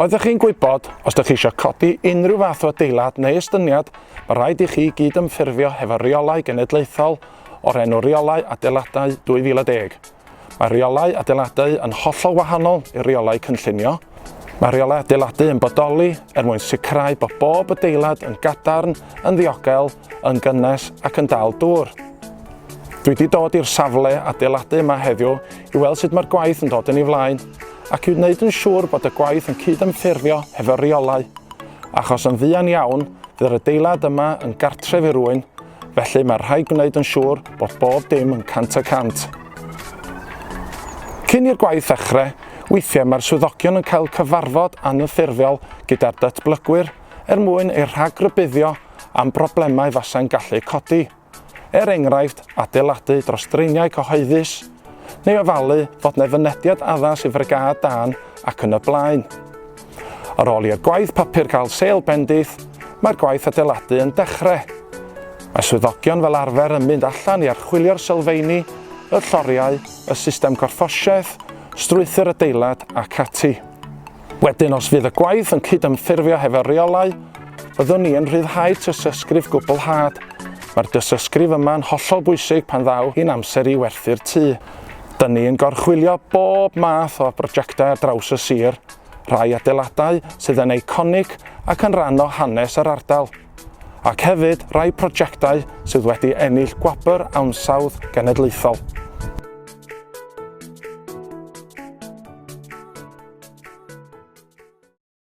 Oeddech chi'n gwybod, os ydych chi eisiau codi unrhyw fath o adeilad neu estyniad, mae rhaid i chi gyd-ymffurfio hefo rheolau genedlaethol o'r enw Rheolau Adeiladau 2010. Mae rheolau adeiladu yn hollol wahanol i reolau cynllunio. Mae rheolau adeiladu yn bodoli er mwyn sicrhau bod bob adeilad yn gadarn, yn ddiogel, yn gynnes ac yn dal dŵr. Dwi wedi dod i'r safle adeiladu yma heddiw i weld sut mae'r gwaith yn dod yn ei flaen ac i wneud yn siŵr bod y gwaith yn cyd-ymffurfio hefo'r rheolau. Achos yn fuan iawn, fydd yr adeilad yma yn gartref i rywun, felly mae rhaid gwneud yn siŵr bod bob dim yn 100%. Cyn i'r gwaith ddechrau, weithiau mae'r swyddogion yn cael cyfarfod anffurfiol gyda'r datblygwyr er mwyn eu rhagrybuddio am broblemau fasai'n gallu codi, er enghraifft adeiladu dros draeniau cyhoeddus, neu ofalu fod 'na fynediad addas i frigâd dân ac yn y blaen. Ar ôl i'r gwaith papur gael sêl bendith, mae'r gwaith adeiladu yn dechrau. Mae swyddogion fel arfer yn mynd allan i archwilio'r sylfeini, y lloriau, y system gorffosiaeth, strwythur adeilad ac ati. Wedyn, os fydd y gwaith yn cydymffurfio hefo'r rheolau, byddwn ni yn rhyddhau tystysgrif gwblhad. Mae'r dystysgrif yma'n hollol bwysig pan ddaw hi'n amser i werthu'r tŷ. Dyn ni yn gorchwylio bob math o brojectau ar draws y sir, rhai adeiladau sydd yn eiconig ac yn rhan o hanes yr ardal, ac hefyd rai projectau sydd wedi ennill gwobr ansawdd genedlaethol.